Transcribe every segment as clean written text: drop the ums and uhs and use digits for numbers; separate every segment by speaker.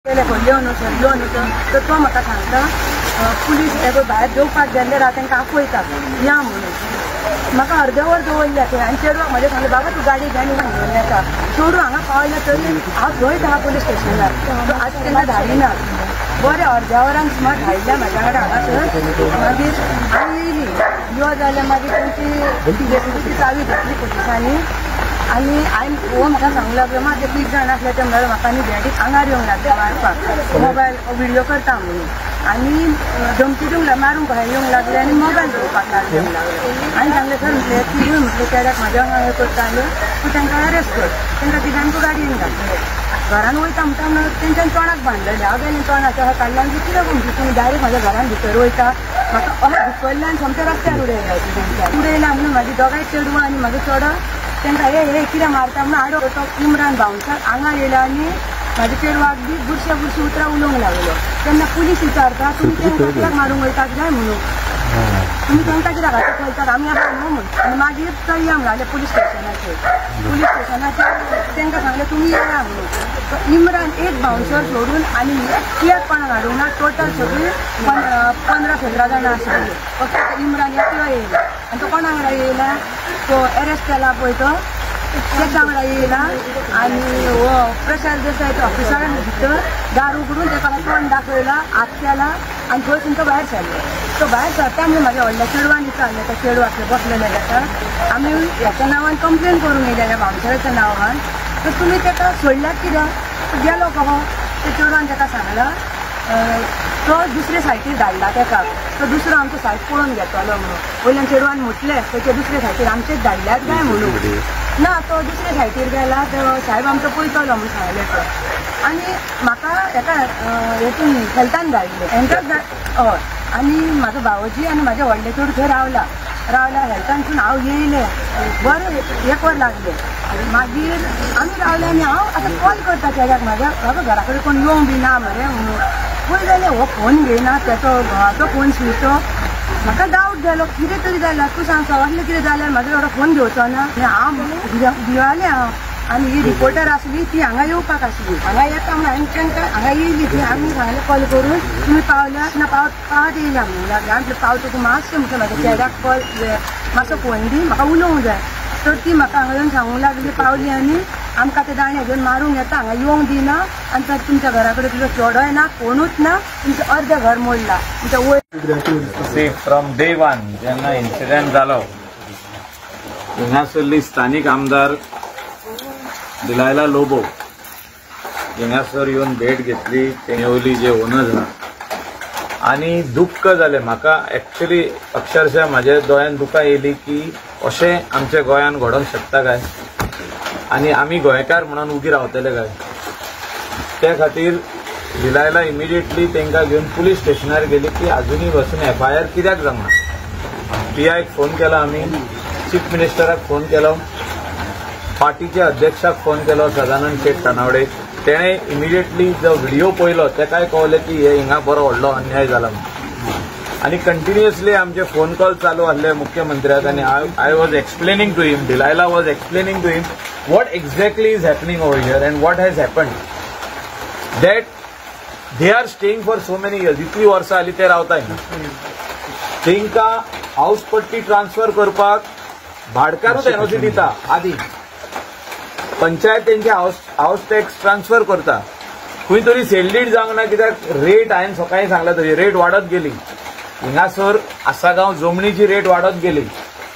Speaker 1: खंय यो न्हू सर, यो न्हू सर. तर तो म्हाका सांगता पुलीस हे भायर जेवपाक गेल्ले राव तांकां आपयता या म्हणून. म्हाका अर्दे वर दवरल्या थंय आनी चेडवाक म्हजें सांगलें बाबा तूं गाडी घे आनी घेवन येता. चेडूं हांगा पावलें तरी हांव थंयच आहा पुलीस स्टेशनार. आतां तांकां धाडिना. बरें अर्द्या वरान सुमार धाडल्या म्हाज्या वांगडा हांगासर. मागीर हांव येयली. यो जाल्यार मागीर तेंची जेसीबीची चावी घेतली पुलिसांनी आनी हांवें हो म्हाका सांगूंक लागलो मात ते तीग जाण आसले ते म्हणल्यार म्हाका न्ही डॅडीक आंगार येवंक लागले मारपाक, मोबायल व्हिडियो करता म्हणून. आनी धमकी दिवंक मारूंक भायर येवंक लागले आनी मोबायल घेवपाक लागले. आनी सांगलें सर म्हटलें तिगूय म्हटलें चेड्याक म्हाज्या वांगडा हें करताले, तूं तांकां अरेस्ट कर. तांकां तिगांकूय गाडयेन घातले. घरान वयता म्हणटा तेंच्यान तोंडाक बांदलेलें. हांव गेलें तोंडाक अशें काडलें आनी कितें म्हणटा तुमी डायरेक्ट म्हाज्या घरान भितर वयता. म्हाका अशें धुकल्ल्यान सामकें रस्त्यार उडयलें तेंच्यान. उडयलां म्हणून म्हाजी दोगांय चेडवां आनी म्हाजो चेडो तांकां हे हे कितें मारता म्हणून आडो. तो इमरान बाउन्सर आंगार येयला आनी म्हाज्या चेडवाक बी बुरशे बुरशी उतरां उलोवंक लागलो. तेन्ना पुलीस विचारता तुमी तांकां कित्याक मारूंक वयतात काय म्हणून, तुमी तांकां कित्याक हातीक वयतात, आमी आसा न्हू म्हणून. आनी मागीर थंय या म्हणलें पुलीस स्टेशनाचेर. पुलीस स्टेशनाचेर तांकां सांगलें तुमी येया म्हणून. इमरान एक बाउन्सर सोडून आनी एकट्याक कोणाक हाडूंक ना. टोटल सगळीं 15-17 जाणां आशिल्लीं. फक्त इमरान एकलो येयला आनी तो कोणा वांगडा येयला, तो एरेस्ट केला पळय तो तेच्या वांगडा येयला. आनी हो प्रशांत देसाय तो ऑफिसरान भितर दार उगडून तेका तोंड दाखयला, हात केला आनी थंयसून तो भायर सरलो. तो भायर सरता म्हणून म्हाज्या व्हडल्या चेडवान विचारलें, त्या चेडू आसलें बसलेलें ताका, आमी ह्याच्या नांवान कंप्लेन करूंक येयल्या ह्या बाउन्सराच्या नांवान, तर तुमी ताका सोडल्यात कित्याक, तो गेलो कहो. त्या चेडवान ताका सांगलां तो दुसरे सायटीर धाडला ताका, तो दुसरो आमचो सायट पळोवन घेतलो म्हणून. वयल्यान चेडवान म्हटलें तेचे दुसरे सायटीर आमचेच धाडल्यात काय म्हणून. ना तो दुसरे सायटीर गेला, तो साहेब आमचो पळयतलो म्हणून सांगलें तो. आनी म्हाका हेका हेतून हेल्थान धाडलें हेंकाच. हय आनी म्हाजो भावोजी आनी म्हाजें व्हडलें चेडूं थंय रावला रावला हेल्थानसून हांव येयलें. बरें एक वर लागलें. मागीर आमी रावले आनी हांव आतां कॉल करता चेड्याक म्हाज्या, बाबा घरा कडेन कोण येवंक बी ना मरे म्हणून. पळय जाल्यार हो फोन घेयना, तेचो घोवाचो फोन स्विच ऑफ. म्हाका डावट जालो कितें तरी जालां. तूं सांग सवासलें कितें जाल्यार म्हाजो एवडो फोन घेवचो ना. हांव भिवालें हांव. आनी ही रिपोर्टर आसली ती हांगा येवपाक आसली. हांगा येता म्हणून हांवें तांकां हांगा येयली ती. आमी सांगलें कॉल करून तुमी पावल्यात ना पावत येयल्या म्हणून लागलें. हांवें म्हटलें पावता तूं मातशें म्हटलें म्हाज्या चेड्याक कॉल मातसो फोन दी म्हाका उलोवंक जाय. तर ती म्हाका हांगा येवन सांगूंक लागली पावली आनी आमकां ते दाणे घेवन मारूंक येता, हांगा येवंक दिना आनी तुमच्या घरा कडेन तुजो चेडोय ना, कोणूच ना, तुमचें अर्दें घर मोडलां तुमच्या वयर.
Speaker 2: फ्रॉम डे वन जेन्ना इन्सिडंट जालो हिंगासरली स्थानीक आमदार डिलायला लोबो हिंगासर येवन भेट घेतली. येवली जे ओनर्स आहा आनी दुख्ख जालें म्हाका. एक्चुअली अक्षरशः म्हाज्या दोळ्यान दुकां येयली की अशें आमच्या गोंयान घडोवंक शकता काय आनी आमी गोंयकार म्हणून उगी रावतले काय. त्या खातीर डिलायला इमिडिएटली तांकां घेवन पुलीस स्टेशनार गेली की आजुनूय बसून एफआयआर कित्याक जावंक ना. पीआयक फोन केला आमी, चीफ मिनिस्टराक फोन केलो, पार्टीच्या अध्यक्षाक फोन केलो सदानंद शेट तानावडे. तेणें इमिडिएटली जो व्हिडिओ पळयलो तेकाय कळलें की हे हिंगा बरो व्हडलो अन्याय जाला म्हणून. आनी कंटिन्युअसली आमचे फोन कॉल चालू आसले मुख्यमंत्र्याक आनी I was explaining to him, Delilah was explaining to him what exactly is happening over here and what has happened, that they are staying for so many years. इतली वर्सां जाली ते रावताय. तांकां हावस पट्टी ट्रान्सफर करपाक भाडकारूच एनओसी दिता. आदी पंचायत तेंचे हावस टॅक्स ट्रान्सफर करता. खंय तरी सेल्डीड जावंक ना कित्याक रेट हांवें सकाळीं सांगला तरी रेट वाडत गेली. हिंगासर आसागांव जमनीची रेट वाडत गेली.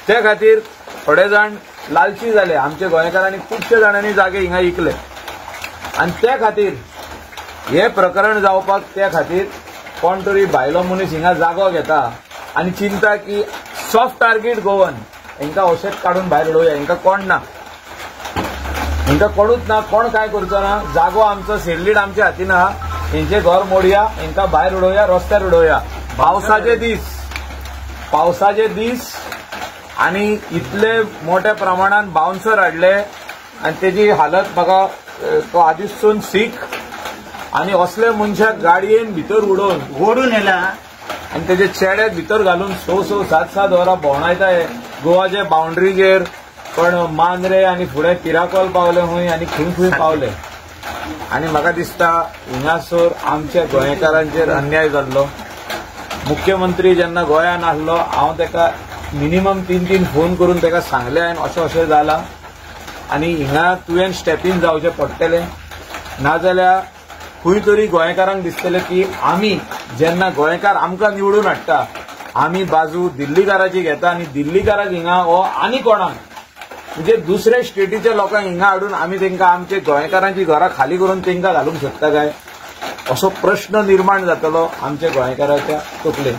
Speaker 2: त्या खातीर थोडे जाण लालची जाले. आमच्या गोंयकारांनी खुबशे जाणांनी जागे हिंगा इकले आनी त्या खातीर हे प्रकरण जावपाक त्या खातीर कोण तरी भायलो मनीस हिंगा जागो घेता आनी चिंता की सॉफ्ट टार्गेट गोवन हांकां अशेंच काडून भायर उडोवया, हांकां कोण ना, हांकां कोणूच ना, कोण काय करचो ना, जागो आमचो सेल्लीड आमच्या हातीन आहा, हेंचें घर मोडया, हांकां भायर उडोवया, रस्त्यार उडोवया. पावसाचे दीस आनी इतले मोठ्या प्रमाणान बाउन्सर हाडले आनी तेजी हालत म्हाका तो आदीसून सीख आनी असले मनशाक गाडयेन भितर उडोवन
Speaker 3: ओडून येला
Speaker 2: आनी तेजे चेड्याक भितर घालून 6-6, 7-7 वरां भोंवडायता गोवाचे बाउंड्रीचेर. पण मांद्रे आनी फुडें तिराकोल पावले खंय आनी खंय खंय पावले. आनी म्हाका दिसता हिंगासर आमच्या गोंयकारांचेर अन्याय जाल्लो. मुख्यमंत्री जेन्ना गोंयांत आसलो हांव ताका मिनिमम 3-3 फोन करून ताका सांगलें हांवें अशें अशें जालां आनी हिंगा तुवें स्टेपीन जावचें पडटलें, नाजाल्यार खंय तरी गोंयकारांक दिसतलें की आमी जेन्ना गोंयकार आमकां निवडून हाडटा आमी बाजू दिल्लीकाराची घेता आनी दिल्लीकाराक हिंगा हो आनी कोणाक म्हणजे दुसऱ्या स्टेटीच्या लोकांक हिंगा हाडून आमी तांकां आमचे गोंयकारांची घरां खाली करून तांकां घालूंक शकता काय असो प्रश्न निर्माण जातलो आमच्या गोंयकाराच्या तकलेन.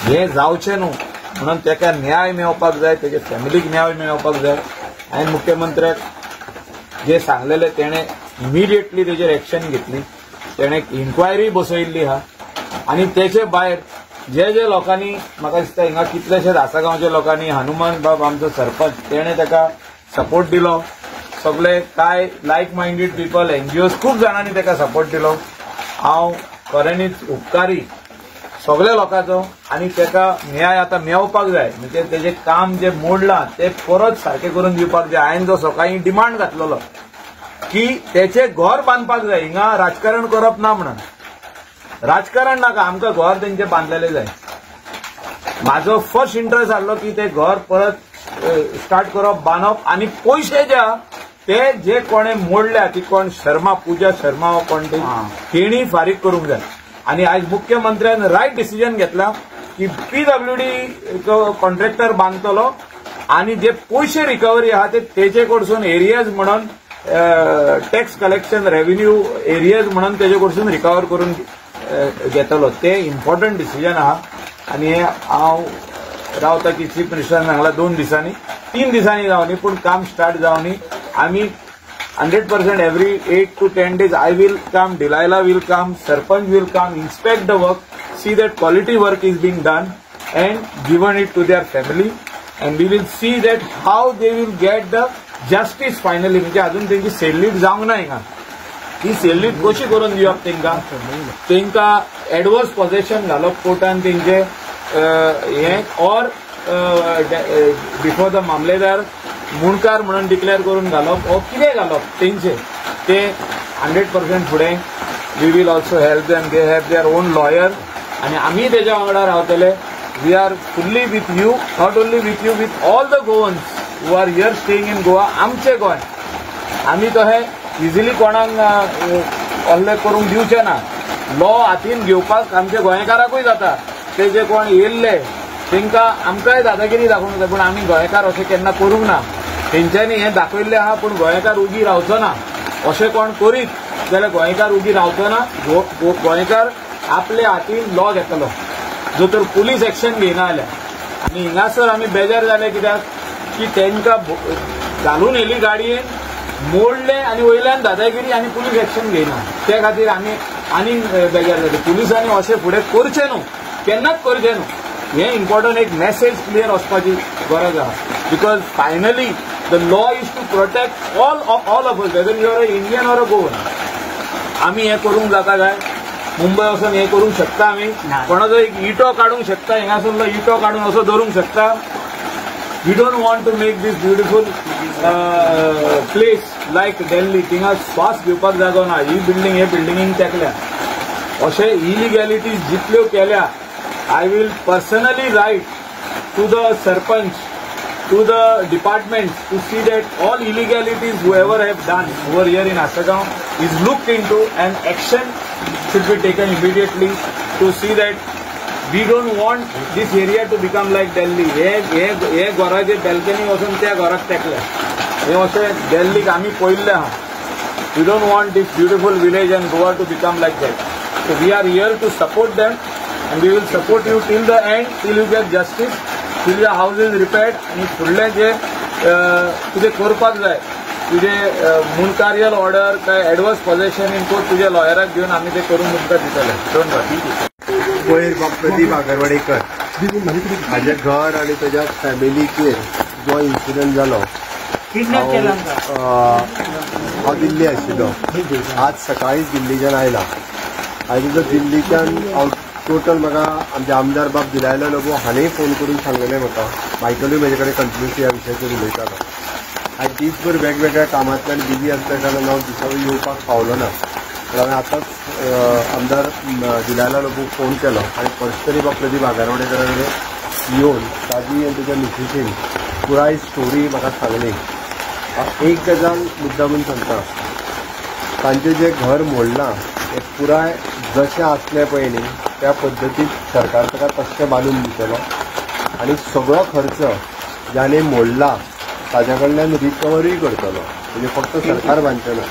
Speaker 2: हें जावचें न्हू म्हणून ताका न्याय मेळपाक जाय, तेजे फॅमिलीक न्याय मेळपाक जाय. हांवें मुख्यमंत्र्याक जे सांगलेलें तेणें इमिडिएटली तेजेर एक्शन घेतली, तेणें इन्क्वायरी बसयल्ली आहा आनी तेचे भायर जे जे लोकांनी म्हाका दिसता हिंगा कितलेशेच आसागांवच्या लोकांनी हनुमान बाब आमचो सरपंच तेणें ताका सपोर्ट दिलो, सगळे काय लायक मायंडेड पिपल एनजीओज खूब जाणांनी ताका सपोर्ट दिलो. हांव खऱ्यांनीच उपकारी सगळ्या लोकांचो आनी ताका न्याय आतां मेळपाक जाय. म्हणजे तेजें काम जें मोडलां तें परत सारकें करून दिवपाक जाय. हांवें जो सकाळीं डिमांड घातलेलो की तेचें घर बांदपाक जाय, हिंगा राजकारण करप ना म्हणून, राजकारण नाका, आमकां घर तेंचें बांदलेलें जाय. म्हाजो फर्स्ट इंट्रस्ट आहलो की तें घर परत स्टार्ट करप, बांदप आनी पयशे जे आहा ते जे कोणें मोडल्या ती कोण शर्मा, पूजा शर्मा कोण तेणी फारीक करूंक जाय. आनी आयज मुख्यमंत्र्यान रायट डिसिजन घेतला की पीडब्ल्यूडीचो कॉन्ट्रॅक्टर बांदतलो आनी जे पयशे रिकवरी आहा ते तेजे कडसून एरियाज म्हणून टॅक्स कलेक्शन रेव्हेन्यू एरियाज म्हणून तेजे कडसून रिकवर करून घेतलो. ते इम्पॉर्टंट डिसिजन आहा आनी हे हांव रावता की चीफ मिनिस्टरान सांगला 2 दिसांनी 3 दिसांनी जावनी पूण काम स्टार्ट जावनी. आमी 100% every 8 to 10 days I will come, Delilah will come, sarpanch will come, inspect the work, see that quality work is being done and given it to their family and we will see that how they will get the justice finally. म्हणजे अजून तेंची सेल्लीट जावंक ना हिंगा, ही सेल्लीट कशी करून दिवप तेंकां, तेंकां एडवर्स पॉझेशन घालप कोर्टान तेंचे हें ऑर बिफोर the मामलेदार मुणकार म्हणून डिक्लेअर करून घालप ओ कितें घालप तेंचे ते 100% फुडें we will also help them, they have their own lawyer आनी आमी तेज्या वांगडा रावतले. We are fully with you, not only with you, with all the Goans who are here staying in Goa. आमचें गोंय आमी तशें इजिली कोणाक हल्ले करूंक दिवचे ना. लॉ हातीन घेवपाक आमच्या गोंयकाराकूय जाता, ते जे कोण येयल्ले तांकां आमकांय दादागिरी दाखोवंक जाता, पूण आमी गोंयकार अशें केन्ना करूंक ना. तेंच्यांनी हें दाखयल्लें आहा पूण गोंयकार उगी रावचो ना, अशें कोण करीत जाल्यार गोंयकार उगी रावचो ना. गोंयकार आपले हातीन लॉ घेतलो जो तर पुलीस एक्शन घेयना जाल्यार. आनी हिंगासर आमी बेजार जाले कित्याक की तांकां घालून येयली गाडयेन मोडले आनी वयल्यान दादागिरी आनी पुलीस एक्शन घेयना, ते खातीर आमी आनी बेजार जाले. पुलिसांनी अशें फुडें करचें न्हू, केन्नाच करचें न्हू. हें इम्पॉर्टंट एक मॅसेज क्लियर वचपाची गरज आहा, because finally the law is to protect all of us, whether you are a Indian or a Goan. आमी हें करूंक जाता काय? मुंबय वचून हें करूंक शकता आमी? कोणाचो एक इटो काडूंक शकता, हिंगासरलो इटो काडून असो धरूंक शकता? We don't want to make this beautiful place like Delhi. थिंगा श्वास घेवपाक जागो ना, ही बिल्डींग हे बिल्डिंगींक तेकल्या. अशे इलिगॅलिटीज जितल्यो केल्या, I will personally write to the sarpanch, to the department to see that all illegalities whoever have done over here in Assagao is looked into and action should be taken immediately to see that we don't want this area to become like Delhi. हे घराचे balcony वचून त्या घराक तेकले, हे अशें दिल्लीक आमी पळयल्लें आहा. We don't want this beautiful village and Goa to become like that. So we are here to support them and we will support you till the end, till you get justice, till your house is repaired. आनी फुडलें जे तुजें करपाक जाय, तुजें मुनकारियल order काय adverse पॉझेशन in court तुज्या लॉयराक घेवन आमी तें करून तुमकां दितले. Don't worry.
Speaker 3: पयर बाब प्रदीप आगरवाडेकर म्हाजें घर आनी ताज्या फॅमिलीचेर जो इन्सिडंट जालो, हांव दिल्ली आशिल्लो, आज सकाळींच दिल्लीच्यान आयला आनी जो दिल्लीच्यान हांव टोटल म्हाका आमचे आमदार बाब दिलायला लोबो हाणें फोन करून सांगलेलें म्हाका, मायकलूय म्हजे कडेन कंटिन्युअसली ह्या विशयाचेर उलयतालो. आज दीसभर वेगवेगळ्या कामांतल्यान बिजी आसल्या कारणान हांव दिसावळी येवपाक पावलो ना. तर हांवें आतांच आमदार डिलायला लोबोक फोन केलो आनी पर्सनली बा प्रदीप आगारवाडेकरा कडेन येवन ताजी आनी ताच्या मिसेसीन पुराय स्टोरी म्हाका सांगली. एक गजाल मुद्दामून सांगता, तांचें जें घर मोडलां तें पुराय जशें आसलें पळय न्ही त्या पद्दतीन सरकार ताका तशें बांदून दितलो आनी सगळो खर्च ज्याने मोडला ताज्या कडल्यान रिकवरूय करतलो. म्हणजे फक्त सरकार बांदचें ना,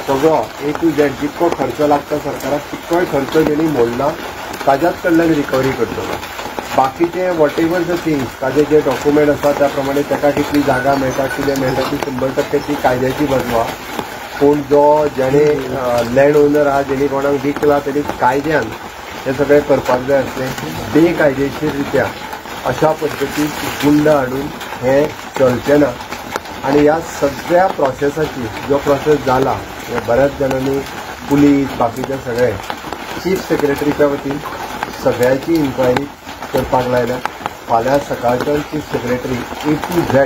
Speaker 3: सगळो ए टू झेड जितको खर्च लागता सरकाराक तितकोय खर्च जेणी मोडला ताज्याच कडल्यान रिकवरी करतलो. बाकीचे what ever the things ताजे जे डॉक्युमेंट आसा त्या प्रमाणे ताका कितली जागा मेळटा कितें मेळटा ती 100% ती कायद्याची बाजू आहा. पूण जो जेणे लँड ओनर आहा जेणी कोणाक विकला तेणी कायद्यान हें सगळें करपाक जाय आसलें. बेकायदेशीर रित्या अशा पद्दतीन गुंड हाडून हें चलचें ना. आनी ह्या सगळ्या प्रोसेसाची जो प्रोसेस जाला बऱ्याच जाणांनी पुलीस बाकीचे सगळे चीफ सेक्रेटरीच्या वतीन सगळ्याची इन्क्वायरी करपाक लायल्या. फाल्यां सकाळच्यान chief secretary A to Z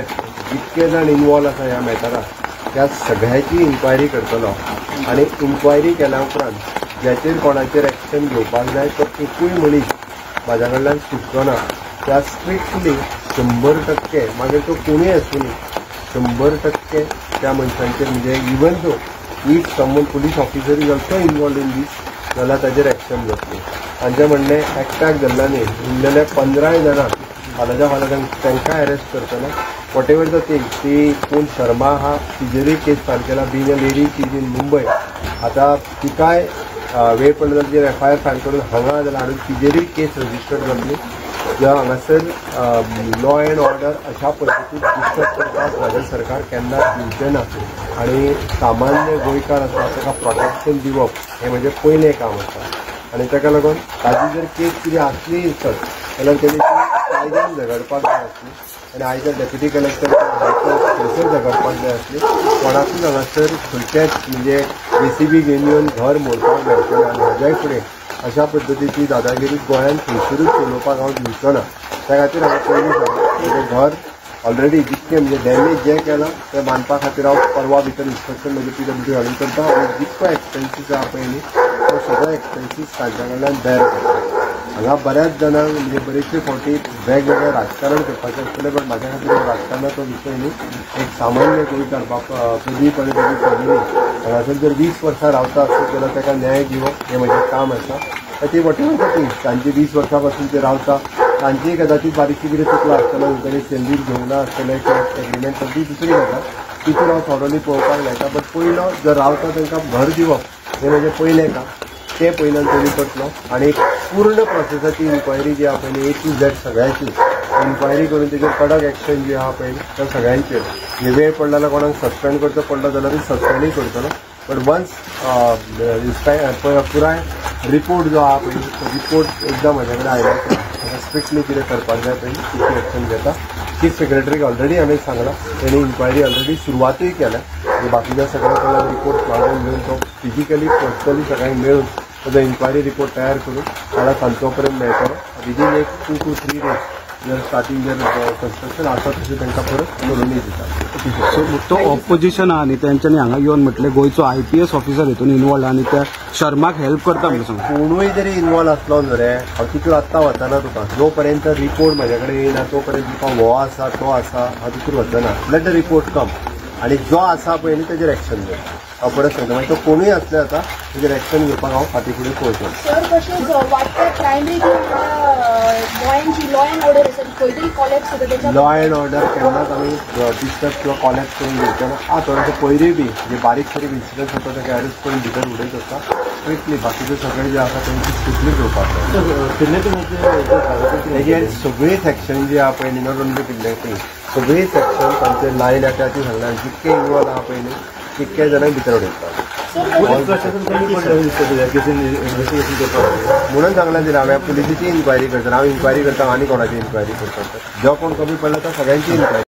Speaker 3: जितके जाण इन्वॉल्व आसा ह्या मॅटराक त्या सगळ्याची इन्क्वायरी करतलो आनी इन्क्वायरी केल्या उपरांत ज्याचेर कोणाचेर एक्शन घेवपाक जाय तो एकूय मनीस म्हाज्या कडल्यान सुटचो ना. त्या स्ट्रिक्टली 100% मागीर तो कोणूय आसूं न्ही 100% त्या मनशांचेर म्हणजे even though if someone police officer is also involved in this जाल्यार ताजेर एक्शन जातली. तांचें म्हणणें एकट्याक धरला न्ही, उरलेले 15 जाणां फाल्यांच्या फाल्यां तांकां अरेस्ट करतलो. What ever the thing ती कोण शर्मा आहा तिजेरूय केस फायल केला, being a lady she is in Mumbai. आतां तिकाय वेळ पडलो जाल्यार तिजेर एफ I R file करून हांगा जाल्यार हाडून तिजेरूय केस रजिस्टर जातली. जेव्हा हांगासर लॉ एंड ऑर्डर अशा पद्दतीन डिस्टर्ब करपाक म्हजें सरकार केन्ना दिवचें ना आनी सामान्य गोंयकार आसा ताका प्रोटेक्शन दिवप हें म्हजें पयलें काम आसा. आनी ताका लागून ताजी जर केस कितें आसली आसत जाल्यार तेणी कायद्यान झगडपाक जाय आसली आनी आयज डेप्युटी कलेक्टर थंयसर झगडपाक जाय आसली. कोणाकूच हांगासर खंयचेच म्हणजे जेसीबी घेवन येवन घर मोडपाक मेळचें ना आनी हाज्याय फुडें अशा पद्दतीची दादागिरी गोंयांत खंयसरूच चलोवपाक हांव दिवचो ना. त्या खातीर हांवें पयलीं सांगलें घर ऑलरेडी जितकें म्हणजे डॅमेज जें केलां तें बांदपा खातीर हांव परवा भितर इन्स्ट्रक्शन म्हजें पीडब्ल्यूडी हाडून करता आनी जितको एक्सपेन्सीस आहा पळय न्ही तो सगळो एक्सपेन्सीस तांच्या कडल्यान बेर करता. हांगा बऱ्याच जाणांक म्हणजे बरेचशे फावटी वेगवेगळें राजकारण करपाचें आसतलें, बट म्हाज्या खातीर राजकारणाचो विशय न्ही. एक सामान्य गोंयकार बाप प्रदीप आनी ताजी फॅमिली हांगासर जर 20 वर्सां रावता आसत जाल्यार ताका न्याय दिवप हें म्हजें काम आसा. ती what ever the things तांची 20 वर्सां पासून ते रावता तांचीय कदाचीत बारीकशी कितें चुकलां आसतलें, तांणी सेलरीज घेवंक ना आसतलें किंवा एग्रीमेंट ती दुसरी गजाल तितून हांव थोरोली पळोवपाक लायता. बट पयलो जर रावता तांकां घर दिवप हें म्हजें पयलें काम, तें पयल्यान पयलीं करतलो आनी पूर्ण प्रोसेसाची इन्क्वायरी जी आहा पळय ए टू झेड सगळ्याची इन्क्वायरी करून तेजेर कडक एक्शन जी आहा पळय त्या सगळ्यांचेर म्हणजे वेळ पडलो जाल्यार कोणाक सस्पेंड करचो पडलो जाल्यारूय सस्पेंडूय करतलो. बट वन्स पुराय रिपोर्ट जो आहा पळय तो रिपोर्ट एकदां म्हज्या कडेन आयलो ताका स्ट्रिक्टली कितें करपाक जाय पळय तितली एक्शन घेता. चीफ सेक्रेटरीक ऑलरेडी हांवें सांगलां, तेणी इन्क्वायरी ऑलरेडी सुरवातूय केल्या. बाकीच्या सगळ्या कडल्यान रिपोर्ट मागून घेवन तो फिजिकली पर्सनली सगळ्यांक मेळून ताजो इन्क्वायरी रिपोर्ट तयार करून फाल्यां सांजचो पर्यंत मेळटलो. विदीन एक 2 to 3 days जर स्टार्टींग जर कन्स्ट्रक्शन आसा तशें तांकां परत करूनय दिता.
Speaker 4: सो तो ऑपोजिशन आहा न्ही तेंच्यांनी हांगा येवन म्हटलें गोंयचो IPS officer हितून इनवॉल्व आनी त्या शर्माक हेल्प करता म्हणून सांग.
Speaker 3: कोणूय जरी इनवॉल्व आसलो न्हू रे हांव तितून आत्तां वचना तुका, जो पर्यंत रिपोर्ट म्हज्या कडेन येयना तो पर्यंत तुका हो आसा तो आसा हांव तितून वचना. Let the report कम आनी जो आसा पळय न्ही तेजेर एक्शन घेता. हांव परत सांगता मागीर तो कोणूय आसले आतां तेजेर एक्शन घेवपाक हांव फाटीं फुडें पळोवचो.
Speaker 5: सर तशेंच वाडट्या क्रायम रेट गोंयांची लॉ एंड ऑर्डर आसा खंय तरी कॉलॅप्स जाता तेच्या
Speaker 3: लॉ एंड ऑर्डर केन्नाच आमी डिस्टर्ब किंवा कॉलॅप्स करून घेवचे ना. आं थोडेशे पयरूय बी जे बारीक सारीक इन्सिडंट्स जाता ताका अरेस्ट करून भितर उडयत आसता स्ट्रिक्टली. बाकीचे सगळे जे आसा तेंची स्ट्रिक्टली घेवपाक जाय. तेजेर सगळी सेक्शन जी आहा पळय न्ही not only kidnapping सगळी सेक्शन तांचे लायल्या त्या सांगला जितके इनवॉल्व आहा पळय न्ही तितक्या जाणांक भितर उडयता म्हणून सांगलां तिला हांवें पुलिसेची इन्क्वायरी करता, हांव इन्क्वायरी करता आनी कोणाची इन्क्वायरी करता. जो कोण कमी पडला तो सगळ्यांची इन्क्वायरी.